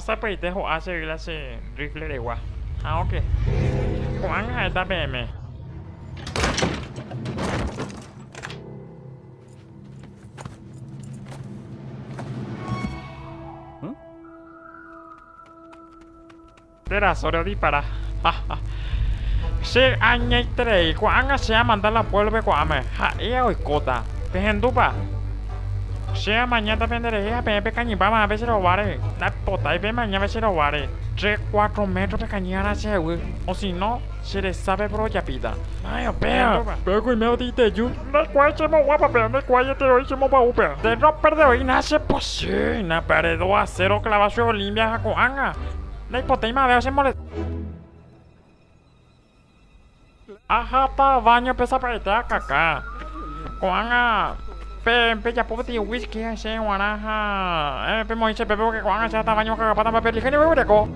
Osapy'aite ho'a che la che rifle regua. Ha oke. Ko'ág̃a ha'éta peẽme. Terasóre odipara. Che añaiterei, ko'ág̃a che amanda la puévlope ko'áme, ha'e oikóta. Pehendúpa? Che amañáta penderehe ha peẽ pekañypáma pe che rováre. Ndaipotái pemaña pe che rováre. Tre, cuatro métro pekañy'arã chehegui, osino che resápe porojapíta. Ma'ẽ upéva? Pe kuimba'e otĩteju. Ndaikuaái chemoguápa pe, ndaikuaái eteroi chemopa'u pe. Nde roperdeoína che pochy, napéare dos a cero clava che Olimpia ha ko'ág̃a ndaipotéima avei chemolesta. Aháta baño-pe sapy'aite akaka. Ko'ág̃a pe pejapo peteĩ whisky che g̃uarã ha pemoĩ che pépe porque ko'ág̃a che aháta baño akakapáta mba'e pe lihénio guereko.